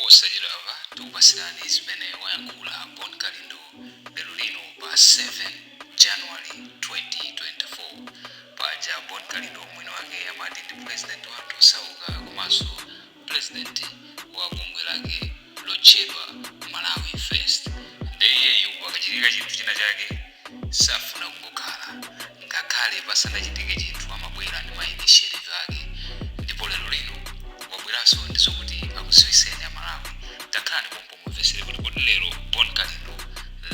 Posachedwapa tikupasirani zimene wayankhula Bon Kalindo lero lino pa 7 January 2024. Paja Bon Kalindo mwini wake amati ndi president wa anthu osauka komanso president wa bungwe lake lotchedwa Malawi First. Nde iyeyu pakachitika chinthu china chake safuna kungokhala, ngakhale pasanachitike chinthu amabwera ndi ma initiative ake, ndipo lero lino wabweranso ndi zokuti akudziwitseni Amalawi. Takhalani pompo mumvetsere kuti kodi lero Bon Kalindo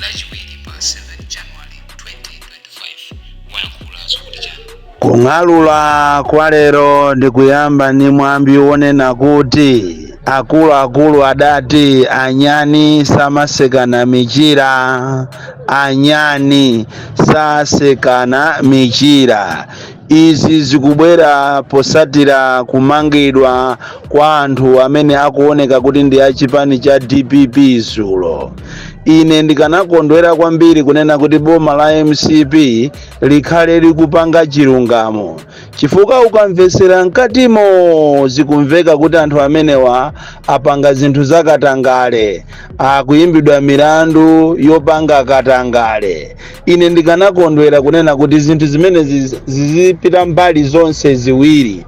Lachiwiri pa 7 January 2025 wayankhula zokuti chani. Kung'alula kwa lero ndikuyamba ndi mwambi wonena kuti akuluakulu adati anyani samasekana michira, anyani sasekana michira. Izi zikubwera posatira kumangidwa kwa anthu amene akuoneka kuti ndi achipani cha DPP zulo. Ine ndikanakondwera kwambiri kunena kuti boma la MCP likhale likupanga chilungamo, chifukwa ukamvetsera mkatimo zikumveka kuti anthu amenewa apanga zinthu zakatangale, akuyimbidwa milandu yopanga katangale. Ine ndikanakondwera kunena kuti zinthu zimenezi zizipita mbali zonse ziwiri,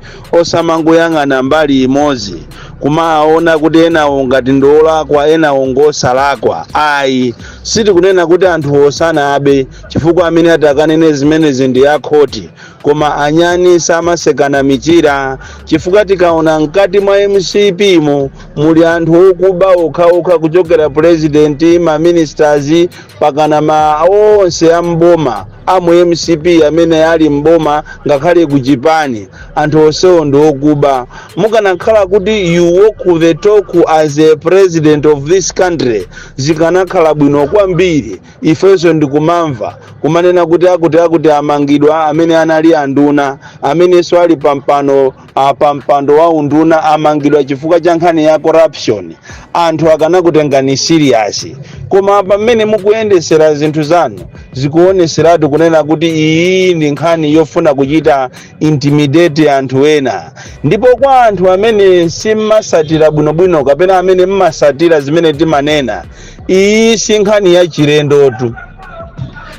osamangoyang'ana mbali imodzi kumaona kuti enawo ngati ndiolakwa, enawo ngosalakwa. Ayi, sitikunena kuti anthu osanabe, chifukwa amene ati akanene zimenezi ndi akhoti, koma anyani samasekana michira, chifukwa tikaona mkati mwa MCP mo muli anthu okuba okhaokha, kuchokera president, ma ministers, pakana ma onse amboma amu MCP amene ali mboma, ngakhale kuchipani, anthu onsewo ndi okuba. Mukanakhala kuti you walk the talk as a president of this country, zikanakhala bwino kwambiri. Ifenso ndikumamva kumanena kuti akuti akuti amangidwa, amene anali anduna, amenenso ali pampano, pampando wa unduna, amangidwa chifukwa cha nkhani ya corruption, anthu akanakutengani serious. Koma pamene mukuyendesera zinthu zanu, zikuoneseratu kunena kuti iyi ndi nkhani yofuna kuchita intimidate anthu ena. Ndipo kwa anthu amene simmasatira bwinobwino kapena amene mmasatira zimene timanena, iyi si nkhani ya chilendotu.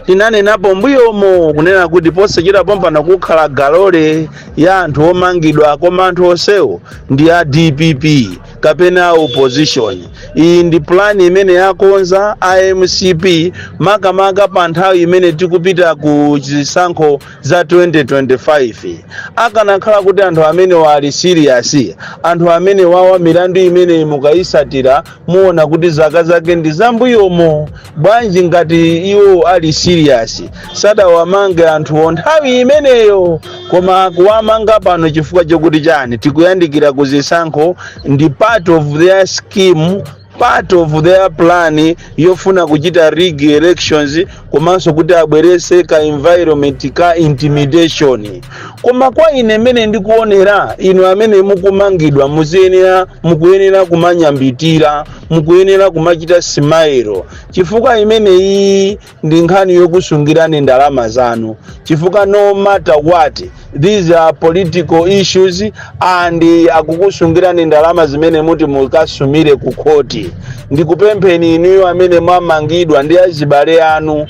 Tinanenapo mbuyomo kunena kuti posachedwa pompano kukhala galole ya anthu omangidwa, koma anthu onsewo ndi a DPP kapena opposition. Iyi ndi plan imene yakonza iMCP, makamaka pa nthawi imene tikupita ku zisankho za 2025. Akanakhala kuti anthu amene wali serious, anthu amene wawa milandu imene mukayisatira muona kuti zaka zake ndi zambuyomo. Bwanji ngati iwo ali serious sadawamange anthuwo nthawi imeneyo, koma kuwamanga pano chifukwa chokuti chani? Tikuyandikira ku zisankho. Ndi part of their scheme, part of their plan yofuna kuchita rig elections, komanso kuti abwerese ka environment ka intimidation. Koma kwa ine mmene ndikuonera, inu amene mukumangidwa muziyenera, mukuyenera kumanyambitira, mukuyenera kumachita smile, chifukwa imeneyi ndi nkhani yokusungirani ndalama zanu, chifukwa no matter what, these are political issues and akukusungirani ndalama zimene muti mukasumire ku khoti. Ndikupempheni inuyo amene mwamangidwa ndi azibale anu,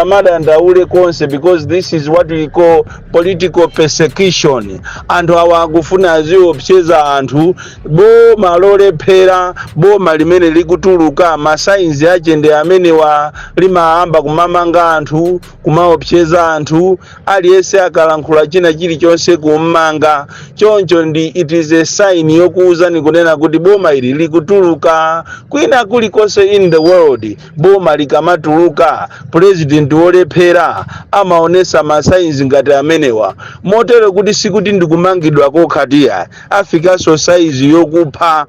musamadandaule konse, because this is what we call political persecution. Anthu awa akufuna aziopseza anthu. Boma lolephera, boma limene likutuluka, ma signs ache ndi amenewa: limayamba kumamanga anthu, kumaopseza anthu, aliyense akalankhula china chilichonse kummanga. Choncho ndi it is a sign yokuwuzani kunena kuti boma ili likutuluka. Kwina kulikonse in the world, boma likamatuluka, president wolephera amaonesa ma signs ngati amenewa, motero kuti sikuti ndikumangidwa kokhatiya, afikanso size yokupha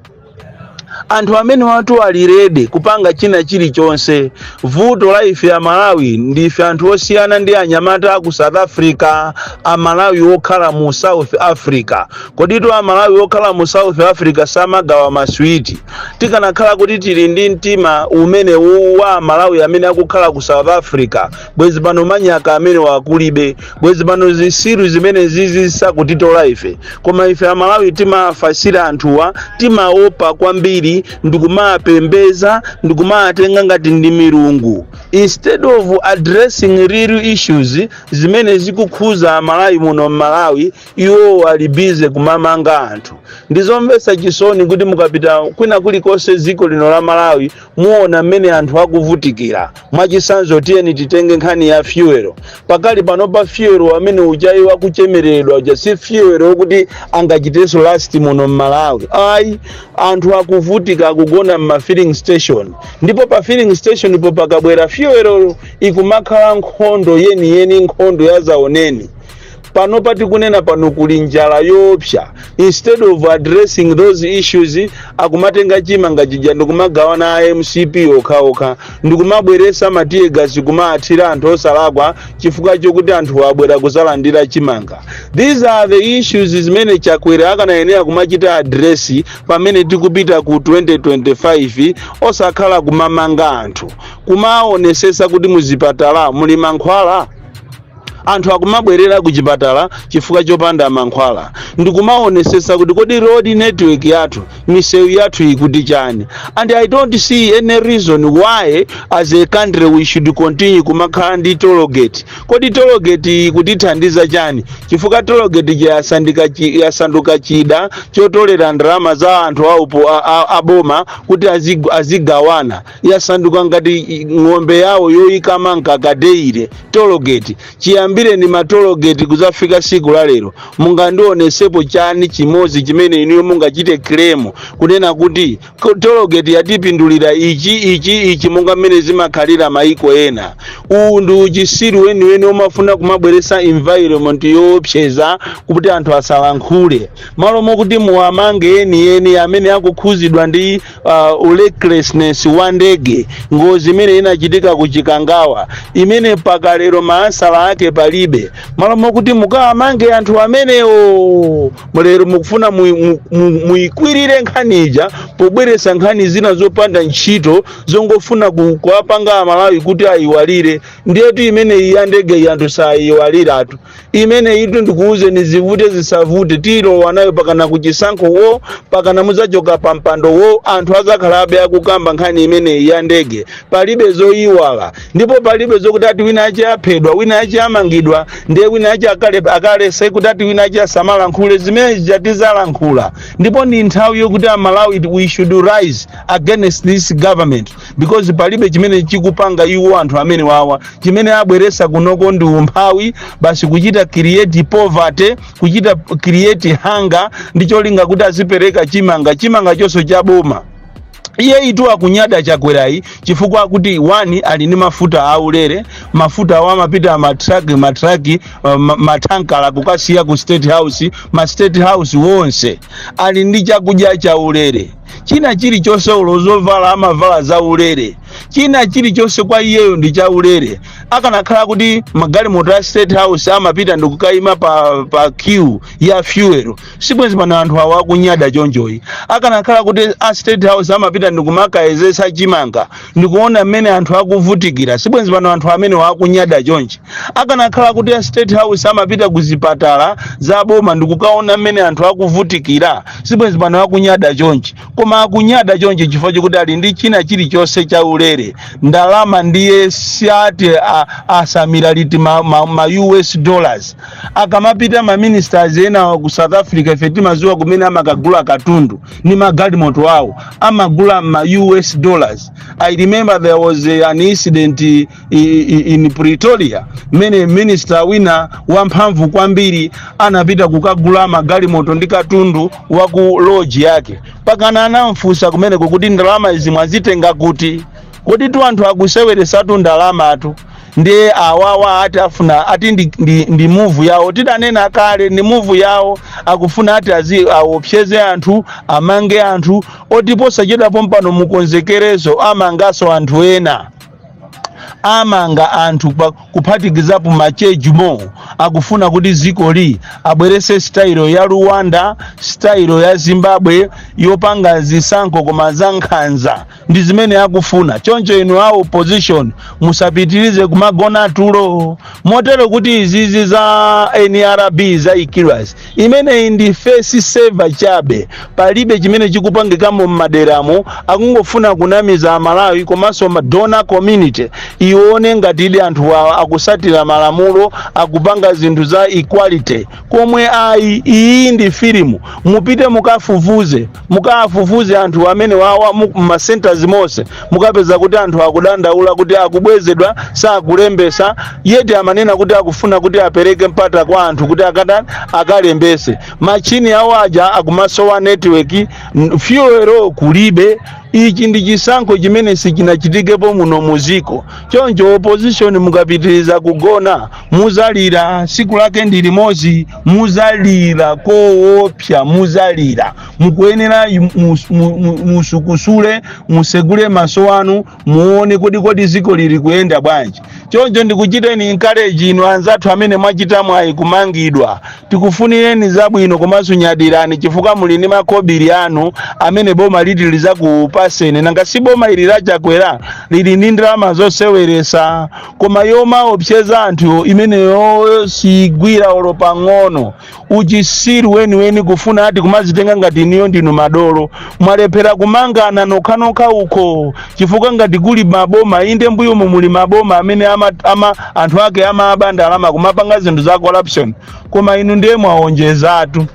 anthu amene watu ali ready kupanga china chilichonse. Vuto la ife Amalawi, ndife anthu osiyana ndi anyamata aku South Africa, Amalawi okhala mu South Africa. Koditu Amalawi okhala mu South Africa samagawa maswiti? Tikanakhala kuti tili ndi mtima umene wa Amalawi amene akukhala ku South Africa, bwezi pano manyaka amene wakulibe, bwezi pano zisilu zimene zizi sakutitola ife. Koma ife Amalawi timafasira anthuwa, timaopa kwambiri. Malawi ndikumapembeza, ndikumatenga ngati ndi milungu, instead of addressing real issues zimene zikukhuza Amalawi muno mMalawi. Iwo ali busy kumamanga anthu. Ndizomvetsa chisoni kuti mukapita kwina kulikonse dziko lino la Malawi, muona mmene anthu akuvutikira. Mwachitsanzo, tiyeni titenge nkhani ya fuel. Pakali pano pa fuel amene ujayi wakuchemereredwa uja si fuel wokuti angachitenso last muno mMalawi, ayi. Anthu akuvutika, akugona mma filling station, ndipo pa filling station ipo pakabwera fuel ikumakhala nkhondo yeniyeni, nkhondo ya zaoneni. Pano patikunena pano kuli njala yoopsa. Instead of addressing those issues, akumatenga chimanga chija ndikumagawana a MCP okhaokha, ndikumabweresa ma tear gas kumathira anthu osalakwa chifukwa chokuti anthu abwera kuzalandira chimanga. These are the issues zimene Chakwera akanayenera kumachita address pamene tikupita ku 2025, osakhala kumamanga anthu, kumaonesesa kuti muzipatala muli mankhwala. Anthu akumabwerera ku chipatala chifukwa chopanda mankhwala. Ndikumaonesesa kuti kodi road network yathu, misewu yathu ikuti chani? And I don't see any reason why as a country we should continue kumakhala ndi tollgate. Kodi tollgate ikutithandiza chani? Chifukwa tollgate yasanduka chida chotolera ndalama za anthu aupo aboma kuti azigawana. Yasanduka ngati ng'ombe yawo yoyikama mkakadeire tollgate. Chiyambire ni ma tollgate kuzafika siku la lero, mungandionesepo chani chimodzi chimene inuyo mungachite claim kunena kuti tollgate yatipindulira ichi, ichi, ichi, monga mmene zimakhalira maiko ena? Uwu ndi uchisiru weniweni umafuna kumabweresa environment yoopseza kuti anthu asalankhule, malo mokuti muwamange enieni amene akukhuzidwa ndi recklessness wa ndege, ngozi imene inachitika ku Chikangawa imene pakalero maansala ake palibe. Malo mokuti mukawamange anthu amenewo, lero mukufuna muyikwirire nkhani ija pobweresa nkhani zina zopanda ntchito zongofuna kuwapanga Amalawi kuti ayiwalire. Ndiyetu imeneyi ya ndege iyi anthu sayiwaliratu. Imene itu ndikuwuzeni, zivute zisavute, tilowa nayo pakana kuchisankho wo, pakana mudzachoka pa mpando wo, anthu azakhalabe akukamba nkhani imeneyi ya ndege. Palibe zoyiwala, ndipo palibe zokuti ati wina ache aphedwa, wina ache amangidwa, ndiye wina ache akalese kuti ati wina ache asamalankhule. Zimene zijatizalankhula, ndipo ndi nthawi yokuti Amalawi we should rise against this government, because palibe chimene chikupanga iwo anthu amene wawa. Chimene abweresa kunoko ndi umphawi basi, kuchita create poverty, kuchita create hunger, ndi cholinga kuti azipereka chimanga, chimanga chonso cha boma. Iye itu akunyada Chakwerayi chifukwa akuti one, ali ndi mafuta aulere. Mafuta awo amapita matraki, matraki, matankala kukasiya ku State House, ma State House wonse. Ali ndi chakudya chaulere, china chilichonse, ulo zovala amavala zaulere, china chilichonse kwa iyeyo ndi chaulere. Akanakhala kuti magalimoto a State House amapita ndikukayima pa queue ya fuel, sibwenzi pano anthu awo akunyada chonchoyi. Akanakhala kuti a State House amapita ndikumakayezesa chimanga ndikuona mmene anthu akuvutikira, sibwenzi pano anthu amene akunyada chonchi. Akanakhala kuti a State House amapita ku zipatala za boma ndikukaona mmene anthu akuvutikira, sibwenzi pano akunyada chonchi. Koma akunyada chonchi chifukwa chokuti ali ndi china chilichonse chaulere. Ndalama ndiye siati asamira liti ma US dollars. Akamapita ma ministers ena ku South Africa, ife timaziwa kumene amakagula katundu ni magalimoto awo, amagula ma US dollars. I remember there was an incident in Pretoria mmene minister wina wamphamvu kwambiri anapita kukagula magalimoto ndi katundu wa ku lodge yake, pakana anamfunsa kumeneko kuti ndalama izi mwazitenga kuti? Kodi tu anthu akuseweresatu ndalamatu. Ndiye awawa ati afuna ati ndi move yawo, tidanena kale, ndi move yawo. Akufuna ati aopseze anthu, amange anthu oti posachedwapo mpano mukonzekerezo amangaso anthu ena. Amanga anthu kuphatikizapo machejimo. Akufuna kuti zikoli abwerese style ya Rwanda, style ya Zimbabwe, yopanga zisankho koma za nkhanza. Ndi zimene akufuna. Choncho inu a opposition, musapitirize kumagona tulo motero kuti izizi za NRB za ikiras imeneyi ndi face saver chabe. Palibe chimene chikupangikamo m'maderamo. Akungofuna kunamiza Amalawi komanso ma donor community ione ngati ili anthu awa akusatira malamulo, akupanga zinthu za equality, komwe ayi. Iyi ndi filimu. Mupite mukafufuze, mukafufuze anthu amene wawa ma centers monse, mukapeza kuti anthu akudandaula kuti akubwezedwa, sakulembesa, yet amanena kuti akufuna kuti apereke mpata kwa anthu kuti akatani? Akalembese. Machini awo aja akumasowa network, fuel kulibe. Ichi ndi chisankho chimene sichinachitikepo muno muziko. Choncho opposition, mukapitiriza kugona muzalira. Siku lake ndi limodzi, muzalira koopsa, muzalira. Mukuyenera musukusule, musegule maso anu, muone kodi ziko lili kuyenda bwanji. Choncho ndikuchiteni encourage inu anzathu amene mwachita mwayi kumangidwa, tikufunireni zabwino, komanso nyadirani chifukwa muli ndi makobiri anu amene boma liti lizakupaseni. Nanga si boma ili lachakwera lili ndi ndalama zoseweresa, koma yomaopseza anthu imeneyo sigwira olo pang'ono. Uchisiru weniweni, kufuna ati kumazitenga ngati iniyo ndinu madolo. Mwalephera kumangana nokhanokha uko, chifukwa ngati kuli maboma, inde, mbuyomu muli maboma amene ama anthu ake amaba ndalama, kumapanga zinthu za corruption, koma inu ndiye mwaonjezatu,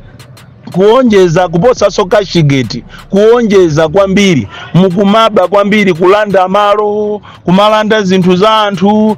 kuonjeza kuposaso Cashgate, kuonjeza kwambiri. Mukumaba kwambiri, kulanda malo, kumalanda zinthu za anthu.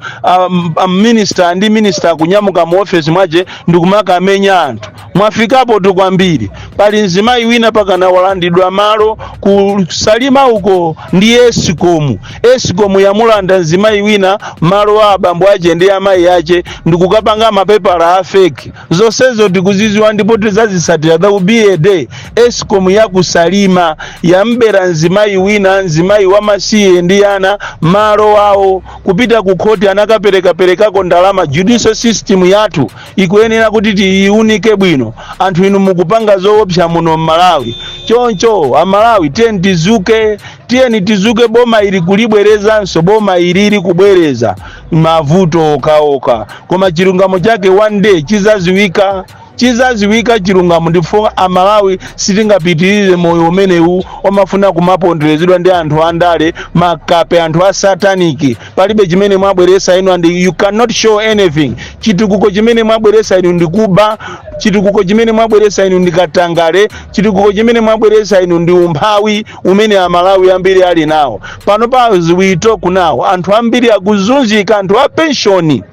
Minister ndi minister kunyamuka mu office mwache ndikumakamenya anthu. Mwafikapo tu kwambiri. Pali mzimayi wina pakana walandidwa malo kusalima uko ndi Escom. Escom yamulanda mzimayi wina malo a abambo ache ndi amayi ache ndikukapanga mapepala a fake. Zonsezo tikuziziwa ndipo tizazisatira. There will be a day. Escom yakusalima yambera mzimayi wina, mzimayi wamasiye ndi ana, malo awo. Kupita ku khoti anakaperekaperekako ndalama. Judicial system yathu ikuyenera kuti tiyiunike bwino. Anthu inu mukupanga zoopsa muno mmalawi. Choncho Amalawi, tiyeni tizuke, tiyeni tizuke. Boma ili kulibwerezanso, boma ilili kubwereza mavuto okaoka, koma chilungamo chake one day chizaziwika, chizaziwika chilungamo. Ndipo Amalawi sitingapitirire moyo umenewu omafuna kumaponderezedwa ndi anthu andale makape, anthu a satanic. Palibe chimene mwabweresa inu and you cannot show anything. Chitukuko chimene mwabweresa inu ndi kuba, chitukuko chimene mwabweresa inu ndi katangale, chitukuko chimene mwabweresa inu ndi umphawi umene Amalawi ambiri ali nawo pano. Pa as we talk now, anthu ambiri akuzunzika, anthu a penshoni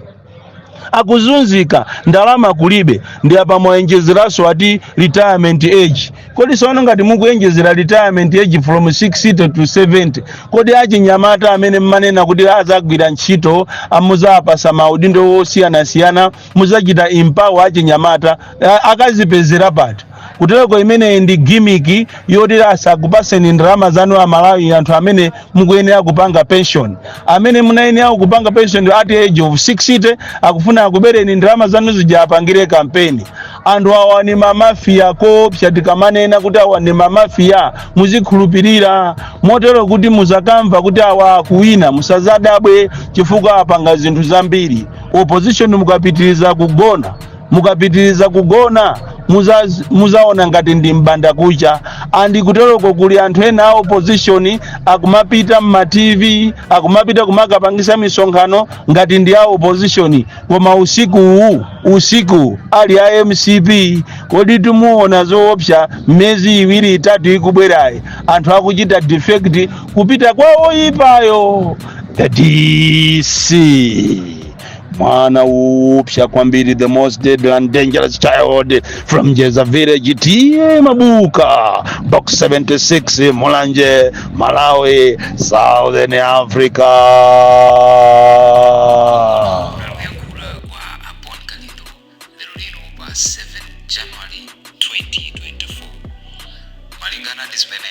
akuzunzika, ndalama kulibe. Ndi apa mwaenjezeranso ati retirement age. Kodi sono ngati mukuenjezera retirement age from 60 to 70, kodi achinyamata amene mmanena kuti azagwira ntchito, amuzapasa maudindo osiyanasiyana, muzachita empower achinyamata, akazipezera pati? Kutereko imeneyi ndi gimmick yoti asakupaseni ndalama zanu Amalawi, anthu amene mukuyenera kupanga pension, amene munayenera kupanga pension at age of 60. Akufuna akubereni ndalama zanu zija apangire kampeni. Anthu awa ni mamafiya koopsa. Tikamanena kuti awa ni mamafiya, muzikhulupirira motero kuti muzakamva kuti awa akuwina, musazadabwe, chifukwa apanga zinthu zambiri. Opposition, mukapitiriza kugona, mukapitiriza kugona, muzaona ngati ndi mbanda kucha. And kuteroko kuli anthu ena a opposition akumapita mma TV, akumapita kumakapangisa misonkhano ngati ndi a opposition, koma usiku uwu, usiku ali a MCP. Kodi timuona zoopsa miyezi 2, 3 ikubwerayi, anthu akuchita defect kupita kwa oyipayo. The DC, mwana upya kwambiri, the most deadly and dangerous child from Jeza village, T/A Mabuka, Box 76, Mulanje, Malawi, Southern Africa. Kuyankhula kwa a Bon Kalindo lero lino pa 7 January 2024, malingana ndi zimene